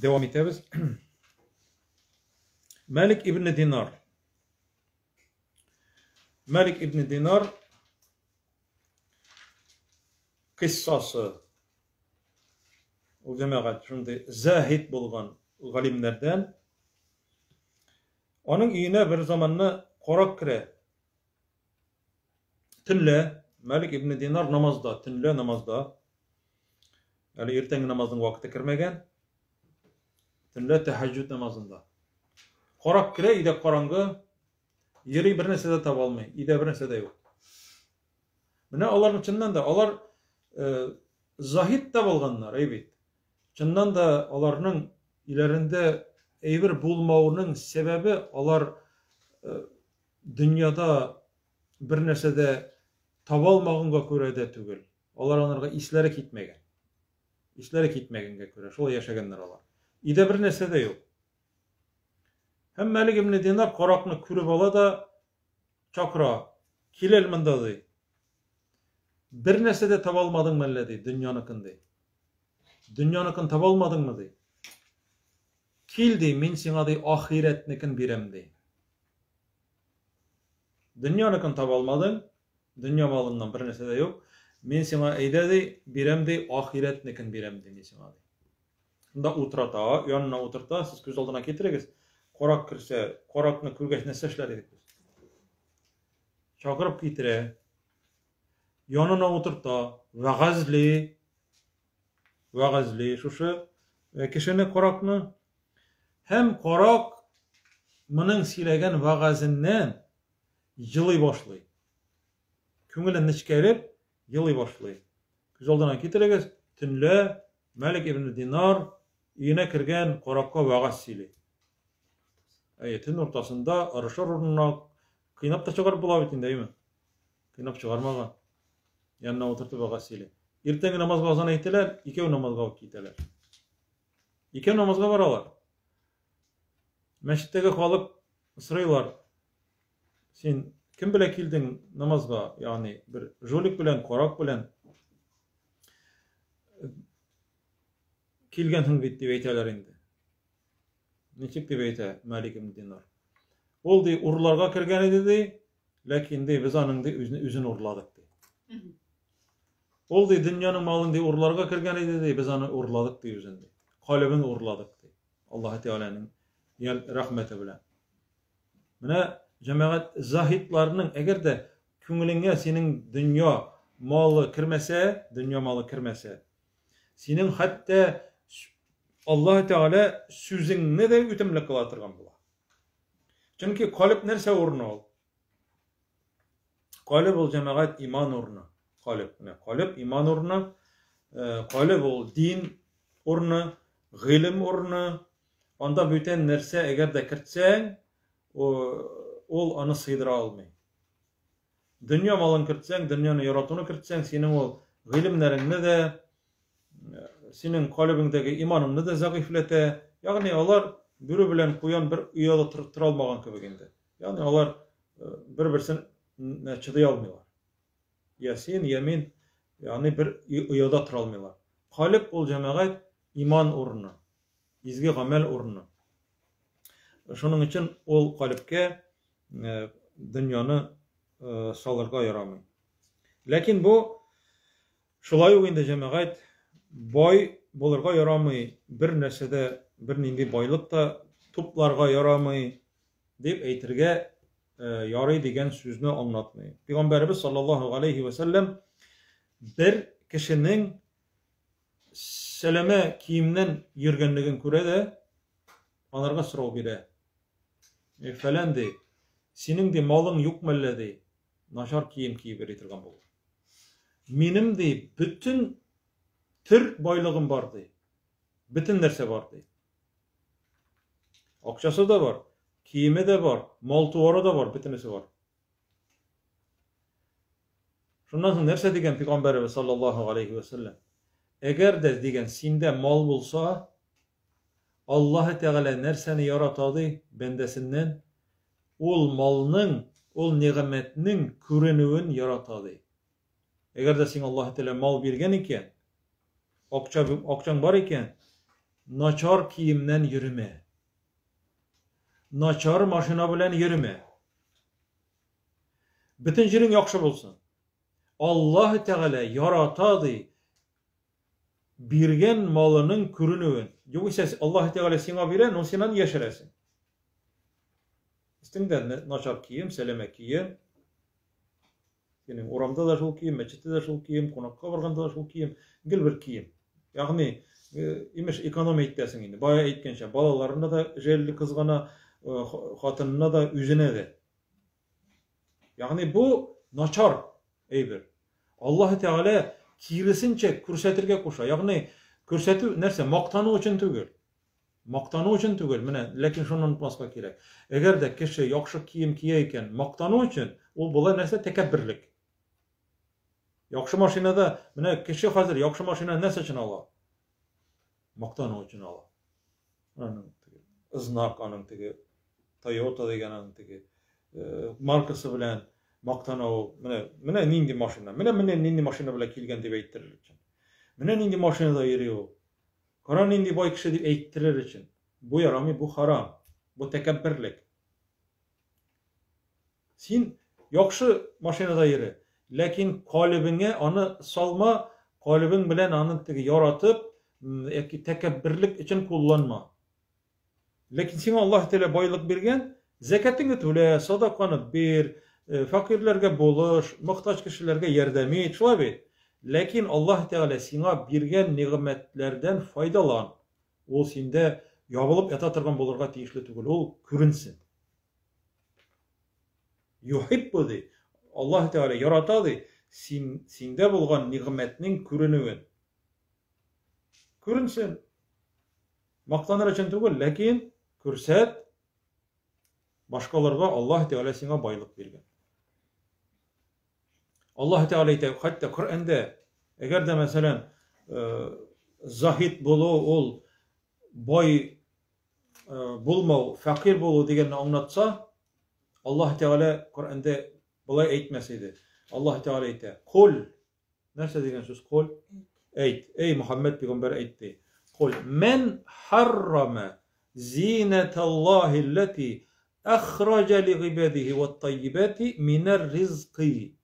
Дәвам итәбез. Мәлик ибн Динар. Мәлик ибн Динар кыссасы. Ул җәмәгать шундый заһид булган галимнәрдән. Аның өенә бер заманны карак керә. Төнлә Мәлик ибн Динар намазда, төнлә намазда. Әле иртәнге намазның вакыты кермәгән. Төнлә тәһәҗҗүд намазында. Карак керә, өйдә караңгы, йөри бер нәрсә дә таба алмый, өйдә бер нәрсә дә юк. Менә аларның чыннан да алар э, заһид та булганнар, әй бит. Чыннан да аларның өйләрендә әйбер булмауның сәбәбе алар э, дөньяда бер нәрсә дә таба алмаганга күрә дә түгел. Алар анарга исләре китмәгән. Исләре китмәгәнгә күрә шулай яшәгәннәр алар. Өйдә бер нәрсә дә юк. Һәм Мәлик ибн Динар каракны күреп ала да чакыра. Кил әле монда ди. Бер нәрсә дә таба алмадыңмы әллә ди, дөньяныкын ди. Дөньяныкын таба алмадыңмы ди. Кил ди, мин сиңа ди ахирәтнекен бирәм ди. Дөньяныкын таба алмадың, дөнья малыннан бер нәрсә дә юк. Мин сиңа әйдә ди, бирәм ди, ахирәтнекен бирәм ди мин сиңа ди. Шунда утырата, янына утырта, сез күз алдына китерегез. Карак керсә, каракны күргәч нәрсә эшләр идек без? Чакырып китерә, янына утырта, вәгазьли, вәгазьли шушы э, кешене каракны. Һәм карак моның сөйләгән вәгазеннән елый башлый. Күңеле нечкәреп елый башлый. Күз алдына китерегез, төнлә Мәлик ибн Динар өенә кергән каракка вәгазь сөйли. Әйе, төн уртасында ырышыр урынына кыйнап та чыгарып була бит инде, әйеме? Кыйнап чыгармаган. Янына утыртып вәгазь сөйли. Иртәнге намазга азан әйтәләр, икәү намазга ук китәләр. Икәү намазга баралар. Мәчеттәге халык сорыйлар, син кем белән килдең намазга? Ягъни бер жулик белән, карак белән килгәнсең бит дип әйтәләр инде. Ничек дип әйтә Малик ибн Динар? Ул ди урларга кергән иде ди, ләкин ди без аның ди үзен үзен урладык ди. Ул ди дөньяның малын ди урларга кергән иде ди, без аны урладык ди үзен ди. Калебен урладык ди. Аллаһ Тәгаләнең рәхмәте белән. Менә җәмәгать заһидларның әгәр дә күңелеңә синең дөнья малы кермәсә, дөнья малы кермәсә, синең хәтта Аллаһ Тәгалә сүзеңне дә үтемле кыла торган була. Чөнки калеб нәрсә урыны ул? Калеб ул җәмәгать иман урыны. Калеб, менә калеб иман урыны, э, калеб ул дин урыны, гыйлем урыны. Анда бүтән нәрсә әгәр дә кертсәң, ул аны сыйдыра алмый. Дөнья малын кертсәң, дөньяны яратуны кертсәң, синең ул гыйлемнәреңне дә, синең калебеңдәге иманыңны да зәгыйфьләтә. Ягъни алар бүре белән куян бер ояда тора алмаган кебек инде. Ягъни алар бер-берсен чыдый алмыйлар. Я син, я мин, ягъни бер ояда тора алмыйлар. Калеб ул җәмәгать иман урыны, изге гамәл урыны. Шуның өчен ул калебкә дөньяны салырга ярамый. Ләкин бу шулай ук инде җәмәгать бай булырга ярамый, бер нәрсәдә бернинди байлык та тупларга ярамый дип әйтергә ярый дигән сүзне аңлатмый. Пәйгамбәребез саллаллаһу алейхи ва сәлләм бер кешенең сәләмә киемнән йөргәнлеген күрә дә, анарга сорау бирә. Э, фәлән ди, синең ди малың юк мәллә ди, начар кием киеп йөри торган булыр. Минем ди бөтен төр байлыгым бар ди. Бөтен нәрсә бар ди. Акчасы да бар, киеме дә бар, мал-туары да бар, бөтенесе бар. Шуннан соң нәрсә дигән пәйгамбәребез саллаллаһу алейхи ва саллям? Әгәр дә дигән синдә мал булса, Аллаһ Тәгалә нәрсәне ярата ди бәндәсеннән? Ул малның, ул нигъмәтнең күренүен ярата ди. Әгәр дә сиңа Аллаһ Тәгалә мал биргән икән, акча акчаң бар икән, начар киемнән йөремә. Начар машина белән йөремә. Бөтен җирең яхшы булсын. Аллаһ Тәгалә ярата ди биргән малының күренүен. Югыйсә Аллаһ Тәгалә сиңа бирә, но син аны яшерәсең. Өстеңдә начар кием, сәләмә кием. Синең урамда да шул кием, мәчеттә дә шул кием, кунакка барганда да шул кием, гел бер кием. Ягъни, имеш, экономия итәсең инде. Бая әйткәнчә, балаларына да жәлли кызгана, хатынына да, үзенә дә. Ягъни бу начар әйбер. Аллаһ Тәгалә киресенчә күрсәтергә куша. Ягъни күрсәтү нәрсә? Мактану өчен түгел. Мактану өчен түгел. Менә, ләкин шуны онытмаска кирәк. Әгәр дә кеше яхшы кием кия икән, мактану өчен, ул була нәрсә? Тәкәбберлек. Яхшы машинада, менә кеше хәзер яхшы машина нәрсә өчен ала? Мактану өчен ала. Аның теге знак, аның теге Toyota дигән аның теге маркасы белән мактана ул. Менә, менә нинди машина. Менә менә нинди машина белән килгән дип әйттерер өчен. Менә нинди машинада йөри ул. Кара нинди бай кеше дип әйттерер өчен. Бу ярамый, бу харам. Бу тәкәбберлек. Син яхшы машинада йөре, ләкин калебеңә аны салма, калебең белән аны теге яратып, яки тәкәбберлек өчен кулланма. Ләкин сиңа Аллаһ Тәгалә байлык биргән, зәкәтеңне түлә, садаканы бир, фәкыйрьләргә булыш, мохтаҗ кешеләргә ярдәм ит, шулай бит? Ләкин Аллаһ Тәгалә сиңа биргән нигъмәтләрдән файдалан. Ул синдә ябылып ята торган булырга тиешле түгел, ул күренсен. Юхиббу ди. Аллаһ Тәгалә ярата ди, син синдә булган нигъмәтнең күренүен. Күренсен. Мактаныр өчен түгел, ләкин күрсәт башкаларга Аллаһ Тәгалә сиңа байлык биргән. Аллаһ Тәгалә әйтә, хәтта Коръәндә, әгәр дә мәсәлән, заһид булу ул бай булмау, фәкыйрь булу дигәнне аңлатса, Аллаһ Тәгалә Коръәндә болай әйтмәс иде. Аллаһ Тәгалә әйтә: "Кул" Нәрсә дигән сүз кул? Әйт. Эй Мөхәммәд пәйгамбәр әйт ди. Кул мен харрама зинаталлаһи аллати ахраҗа ли гыйбадихи ват-таййибати минәр ризкы.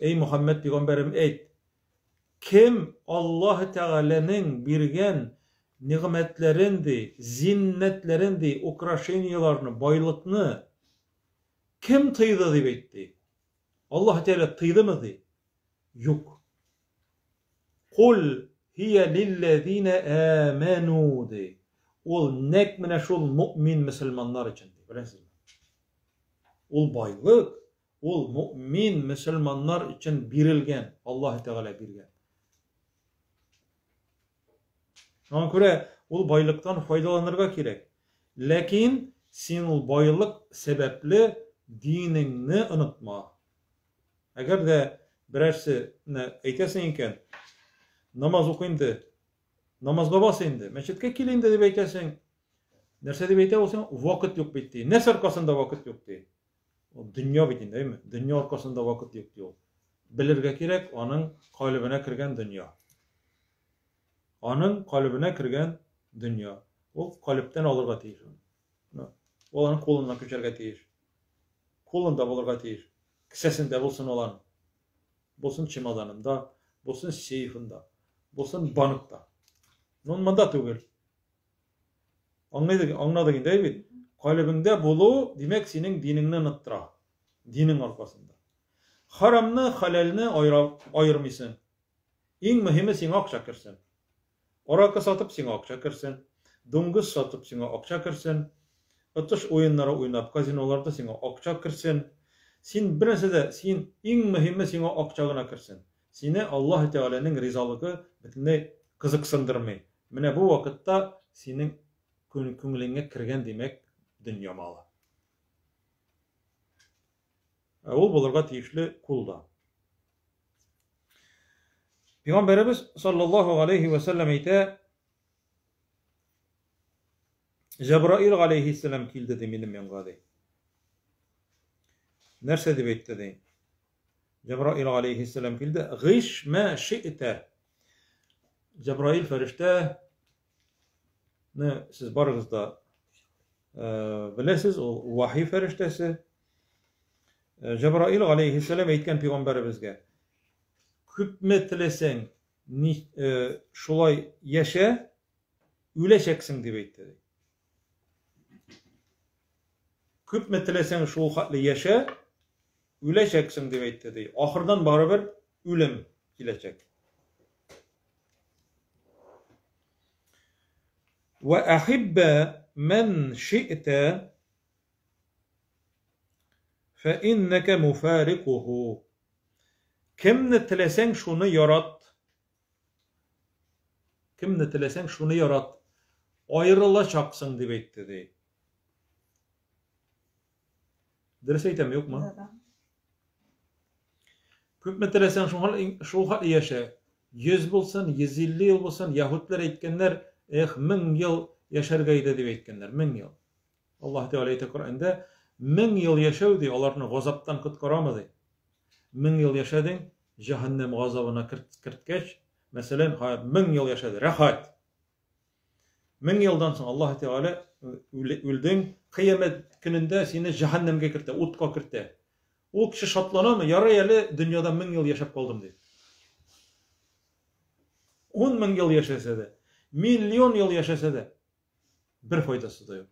Эй Мөхәммәд пәйгамбәрем әйт. Кем Аллаһ Тәгаләнең биргән нигъмәтләрен ди, зиннәтләрен ди, украшениеларны, байлыкны кем тыйды дип әйт ди. Аллаһ Тәгалә тыйдымы ди? Юк. Кул һия лилләзина аману ди. Ул нәкъ менә шул мөэмин мөселманнар өчен ди. Беләсезме? Ул байлык, Ул мөэмин мөселманнар өчен бирелгән, Аллаһ Тәгалә биргән. Шуңа күрә ул байлыктан файдаланырга кирәк. Ләкин син ул байлык сәбәпле динеңне онытма. Әгәр дә берәрсе менә әйтәсең икән, намаз укы инде, намазга бас инде, мәчеткә кил инде дип әйтәсең. Нәрсә дип әйтә ул сиңа? Вакыт юк бит ди. Нәрсә аркасында вакыт юк ди? Ул дөнья бит инде, әйме? Дөнья аркасында вакыт юк ди ул. Белергә кирәк, аның калебенә кергән дөнья. Аның калебенә кергән дөнья. Ул калебтән алырга тиеш аны. Ул аның кулыннан күчәргә тиеш. Кулында булырга тиеш. Кесәсендә булсын ул аның. Булсын чемоданында, булсын сейфында, булсын банкта. Но монда түгел. Аңладык, аңладык инде, әй бит. Калебеңдә булу, димәк, синең динеңне ныттыра. Динең аркасында. Харамны, хәләлне аера, аермыйсың. Иң мөһиме сиңа акча керсен. Аракы сатып сиңа акча керсен. Дуңгыз сатып сиңа акча керсен. Отыш уеннары уйнап, казиноларда сиңа акча керсен. Син бер нәрсә дә, син иң мөһиме сиңа акча гына керсен. Сине Аллаһ Тәгаләнең ризалыгы бөтенләй кызыксындырмый. Менә бу вакытта синең күңелеңә кергән, димәк, дөнья малы. Ә ул булырга тиешле кулда. Пәйгамбәребез саллаллаһу алейхи ва сәлләм әйтә, Җәбраил алейхиссәлам килде ди минем янга ди. Нәрсә дип әйтте ди? Җәбраил алейхиссәлам килде, "Гыйш ма ши'тә". Җәбраил фәрештә сез барыгыз да беләсез, ул вахи фәрештәсе. Җәбраил галәйһиссәлам әйткән пәйгамбәребезгә: "Күпме теләсәң, шулай яшә, үләчәксең", дип әйтте. Күпме теләсәң, шул хәтле яшә, үләчәксең, дип әйтте, ди. Ахырдан барыбер үлем киләчәк. Вә әхиббә мән ши'тә фә иннәкә муфарикуху. Кемне теләсәң, шуны ярат. Кемне теләсәң, шуны ярат. Аерылачаксың, дип әйтте, ди. Дөрес әйтәм, юкмы? Да, да. Күпме теләсәң, шул хәл яшә. 100 булсын, 150 ел булсын, яһүдләр әйткәннәр, эх, 1000 ел яшәргә иде дип әйткәннәр, 1000 ел. Аллаһ Тәгалә әйтә Коръәндә, 1000 ел яшәү ди, аларны газаптан коткарамы ди. 1000 ел яшәдең, җәһәннәм газабына керткәч, мәсәлән, 1000 ел яшәде, рәхәт. 1000 елдан соң Аллаһ Тәгалә үлдең, кыямәт көнендә сине җәһәннәмгә кертә, утка кертә. Ул кеше шатланамы? Ярый әле дөньяда 1000 ел яшәп калдым дип. 10 мең ел яшәсә дә, миллион ел яшәсә дә, бер файдасы да юк.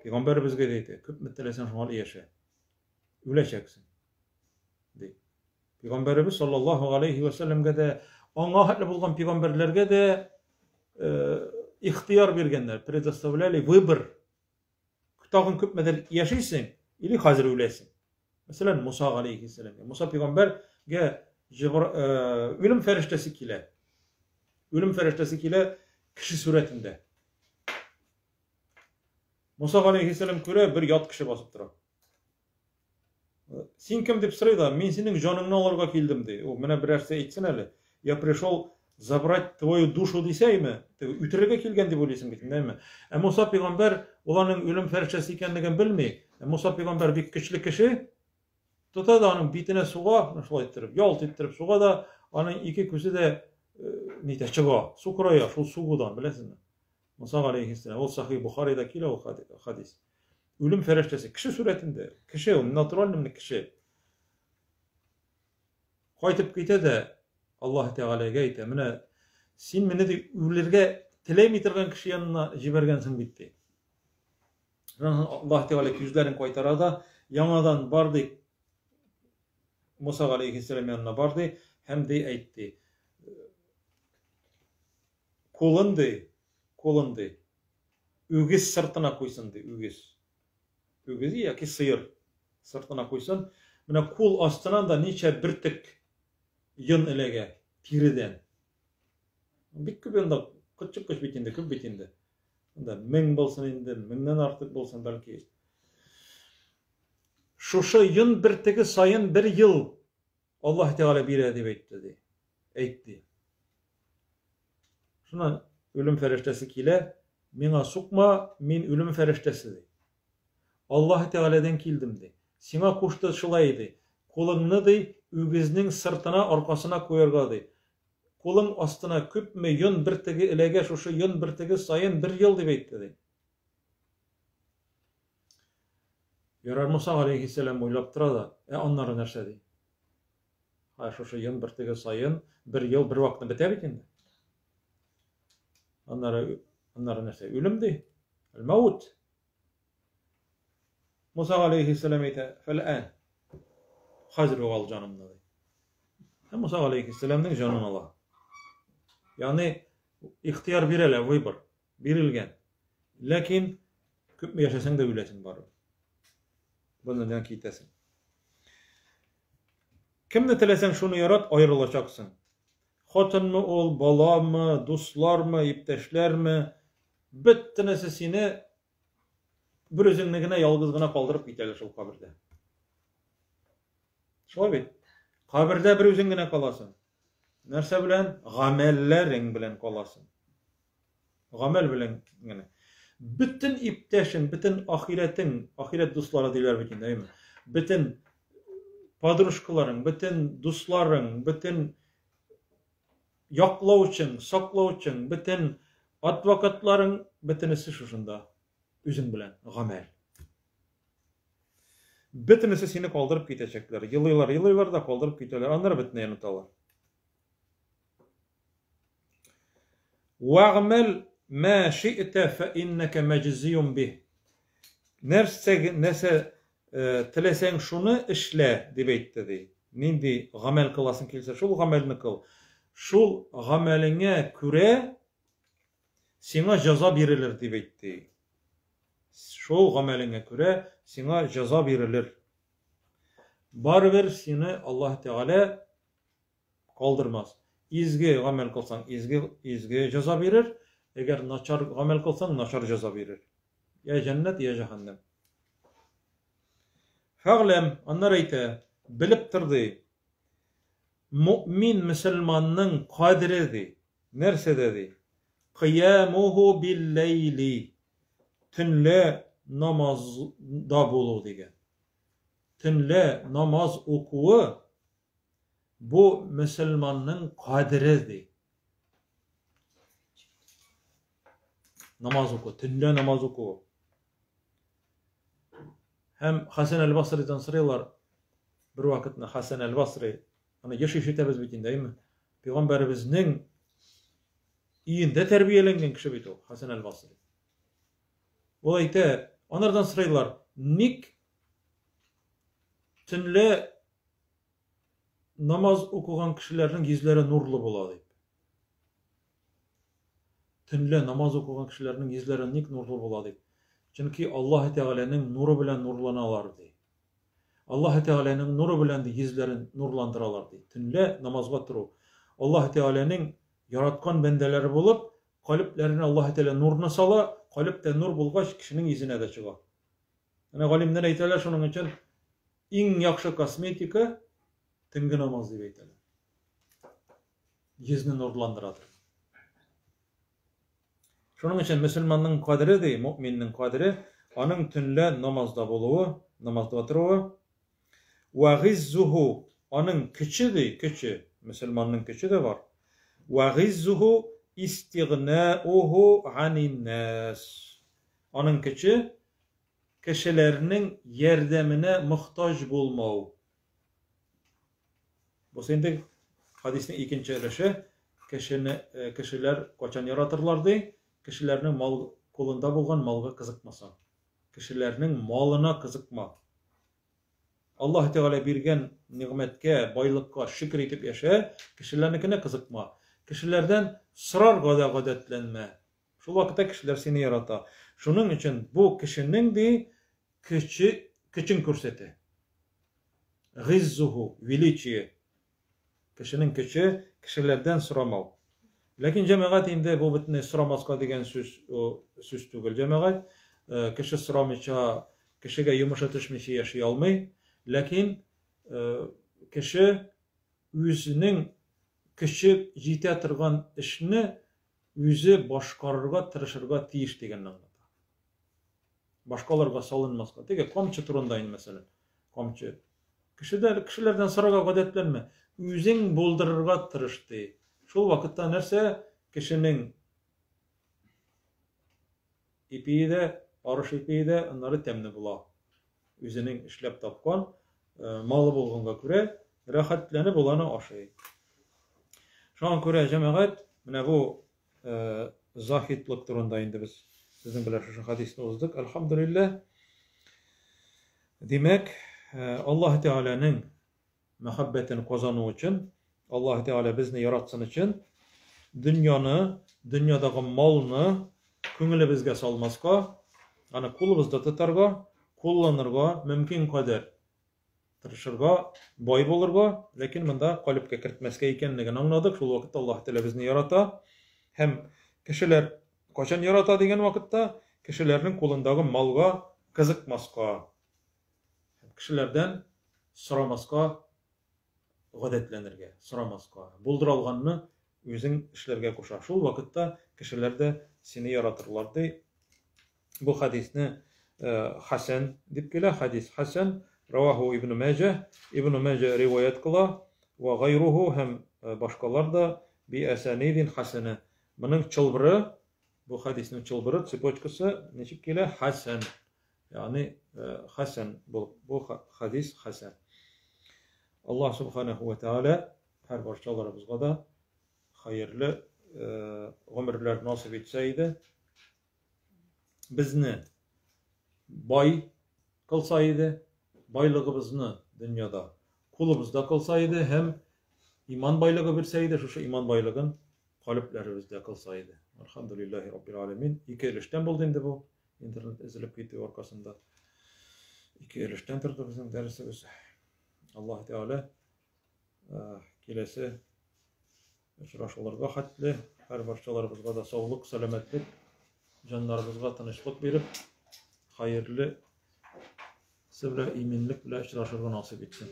Пәйгамбәр безгә дә әйтә, күпме теләсәң шуңа яшә. Үләчәксең. Ди. Пәйгамбәребез саллаллаһу алейхи ва сәлләмгә дә, аңа хәтле булган пәйгамбәрләргә дә ихтыяр биргәннәр, предоставляли выбор. Тагын күпмедер яшисең или хәзер үләсең. Мәсәлән, Муса алейхиссәламгә. Муса пәйгамбәргә үлем фәрештәсе килә. Үлем фәрештәсе килә кеше сурәтендә. Муса алейхиссәлам күрә, бер ят кеше басып тора. Син кем дип сорый да, мин синең җаныңны алырга килдем ди. Ул менә берәрсе әйтсен әле. Я пришел забрать твою душу дисәйме? Теге үтерергә килгән дип уйлыйсың бит, әйме? Ә Муса пәйгамбәр ул аның үлем фәрештәсе икәнлеген белми. Ә Муса пәйгамбәр бик көчле кеше. Тота да аның битенә суга, шулай иттереп, ялт иттереп суга да, аның ике күзе дә нитә чыга, сукырая шул сугудан, беләсезме? Муса галәйһиссәлам, ул Сахих Бухарида килә ул хадис. Үлем фәрештәсе кеше сурәтендә, кеше ул, натуральный кеше. Кайтып китә дә Аллаһ Тәгаләгә әйтә, менә син мине ди үлергә теләми торган кеше янына җибәргәнсең бит ди. Аллаһ Тәгалә күзләрен кайтара да, яңадан бар ди Муса галәйһиссәлам янына бар ди һәм ди әйт ди. Кулын ди, кулын ди. Үгез сыртына куйсын ди, үгез. Үгез яки сыер сыртына куйсын. Менә кул астынан да ничә бөртек йон эләгә тиредән. Бик күп инде, котчыккыч бит инде, күп бит инде. Анда 1000 булсын инде, 1000-нән артык булсын бәлки. Шушы йон бөртеге саен бер ел Аллаһ Тәгалә бирә дип әйтте ди. Әйтте. Шуннан үлем фәрештәсе килә, миңа сукма, мин үлем фәрештәсе ди. Аллаһ Тәгаләдән килдем ди. Сиңа кушты шулай ди. Кулыңны ди, үгезнең сыртына, аркасына куярга ди. Кулың астына күпме йон бөртеге эләгә, шушы йон бөртеге саен бер ел дип әйтте ди. Ярар, Муса галәйһиссәлам уйлап тора да, ә аннары нәрсә ди? Һай, шушы йон бөртеге саен бер ел бер вакытны бетә бит инде. Аннары, аннары нәрсә? Үлем ди. Әл-маут. Муса галәйһиссәлам әйтә, фәлән. Хәзер үк ал җанымны ди. Һәм Муса галәйһиссәламнең җанын ала. Ягъни ихтыяр бирәләр, выбор. Бирелгән. Ләкин күпме яшәсәң дә үләсең барыбер. Бу дөньядан китәсең. Кемне теләсәң, шуны ярат, аерылачаксың. Хатынмы ул, баламы, дуслармы, иптәшләрме, бөтенесе сине бер үзеңне генә ялгыз гына калдырып китәләр шул кабердә. Шулай бит? Кабердә бер үзең генә каласың. Нәрсә белән? Гамәлләрең белән каласың. Гамәл белән генә. Бөтен иптәшең, бөтен ахирәтең, ахирәт дуслары диләр бит инде, әйме? Бөтен подружкаларың, бөтен дусларың, бөтен яклаучың, саклаучың, бөтен адвокатларың, бөтенесе шушында үзең белән гамәл. Бөтенесе сине калдырып китәчәкләр. Елыйлар, елыйлар да калдырып китәләр. Аннары бөтенләй оныталар. Вәгъмәл мә ши'тә фә иннәкә мәҗзиюн биһ. Нәрсә, нәрсә теләсәң шуны эшлә, дип әйтте, ди. Нинди гамәл кыласың килсә, шул гамәлне кыл. Шул гамәлеңә күрә сиңа җәза бирелер, дип әйтте. Шул гамәлеңә күрә сиңа җәза бирелер. Барыбер сине Аллаһ Тәгалә калдырмас. Изге гамәл кылсаң, изге, изге җәза бирер. Әгәр начар гамәл кылсаң, начар җәза бирер. Я җәннәт, я җәһәннәм. Фәгъләм, аннары әйтә, белеп тор ди. Мөэмин мөселманның кадере ди. Нәрсәдә ди? Кыямуху билләйли. Төнлә намазда булу дигән. Төнлә намаз укуы бу мөселманның кадере ди. Намаз уку, төнлә намаз уку. Һәм Хәсән әл-Басридан сорыйлар, бер вакытны Хәсән әл-Басри, аны еш ишетәбез бит инде, әйме? Пәйгамбәребезнең өендә тәрбияләнгән кеше бит ул, Хәсән әл-Басри. Ул әйтә, анардан сорыйлар, ник төнлә намаз укыган кешеләрнең йөзләре нурлы була дип. Төнлә намаз укыган кешеләрнең йөзләре ник нурлы була дип. Чөнки Аллаһ Тәгаләнең нуры белән нурланалар ди. Аллаһ Тәгаләнең нуры белән ди йөзләрен нурландыралар ди. Төнлә намазга тору. Аллаһ Тәгаләнең яраткан бәндәләре булып, калебләренә Аллаһ Тәгалә нурны сала, калебтә нур булгач, кешенең йөзенә дә чыга. Менә галимнәр әйтәләр, шуның өчен иң яхшы косметика төнге намаз дип әйтәләр. Йөзне нурландыра торган. Шуның өчен мөселманның кадере ди, мөэминнең кадере, аның төнлә намазда булуы, намазда торуы. Вә гыйззуху, аның көче ди, көче, мөселманның көче дә бар. Вә гыйззуху истигънауху анин-нас. Аның көче, кешеләрнең ярдәменә мохтаҗ булмау. Бусы инде хадиснең икенче өлеше, кешене, кешеләр кайчан яратырлар ди, кешеләрнең мал кулында булган малга кызыкмасаң. Кешеләрнең малына кызыкма. Аллаһ Тәгалә биргән нигъмәткә, байлыкка шөкер итеп яшә, кешеләрнекенә кызыкма. Кешеләрдән сорарга да гадәтләнмә. Шул вакытта кешеләр сине ярата. Шуның өчен бу кешенең ди көче, көчен күрсәтә. Гыйззуху, величие. Кешенең көче, кешеләрдән сорамау. Ләкин җәмәгать инде бу бөтенләй сорамаска дигән сүз, сүз түгел җәмәгать. Кеше сорамыйча, кешегә йомышы төшмичә яши алмый. Ләкин кеше үзенең көче җитә торган эшне үзе башкарырга тырышырга тиеш дигәнне аңлата. Башкаларга салынмаска. Теге камчы турында инде мәсәлән. Камчы. Кешедә, кешеләрдән сорарга гадәтләнмә. Үзең булдырырга тырыш ди. Шул вакытта нәрсә кешенең ипие дә, арыш ипие дә аннары тәмле була. Үзенең эшләп тапкан малы булганга күрә, рәхәтләнеп ул аны ашый. Шуңа күрә, җәмәгать, менә бу заһидлык турында инде без сезнең белән шушы хадисны уздык, әлхәмдүлилләһ. Димәк, Аллаһ Тәгаләнең мәхәббәтен казану өчен, Аллаһ Тәгалә безне яратсын өчен, дөньяны, дөньядагы малны күңелебезгә салмаска, аны кулыбызда тотарга, кулланырга мөмкин кадәр тырышырга, бай булырга, ләкин монда калебкә кертмәскә икәнлеген аңладык. Шул вакытта Аллаһ Тәгалә безне ярата һәм кешеләр кайчан ярата дигән вакытта кешеләрнең кулындагы малга кызыкмаска, кешеләрдән сорамаска гадәтләнергә, сорамаска, булдыра алганны үзең эшләргә куша. Шул вакытта кешеләр дә сине яратырлар ди. Бу хәдисне хәсән дип килә, хәдис хәсән. Раваху Ибн Мәҗә, Ибн Мәҗә риваять кыла, вә гайруху һәм башкалар да би әсәнидин хәсәнә. Моның чылбыры, бу хәдиснең чылбыры, цепочкасы ничек килә? Хәсән. Ягъни хәсән булып, бу хәдис хәсән. Аллаһ субханаху ва тааля һәр барчаларыбызга да хәерле гомерләр насыйп итсә иде. Безне бай кылса иде, байлыгыбызны дөньяда кулыбызда кылса иде һәм иман байлыгы бирсә иде, шушы иман байлыгын калебләребездә кылса иде. Альхамдулиллахи раббил аләмин. Ике өлештән булды инде бу интернет өзелеп китү аркасында. Ике өлештән торды безнең дәресебез. Аллаһ Тәгалә киләсе очрашуларга хәтле һәр барчаларыбызга да саулык, сәламәтлек, җаннарыбызга тынычлык биреп, хәерле белән, иминлек белән очрашырга насыйп итсен.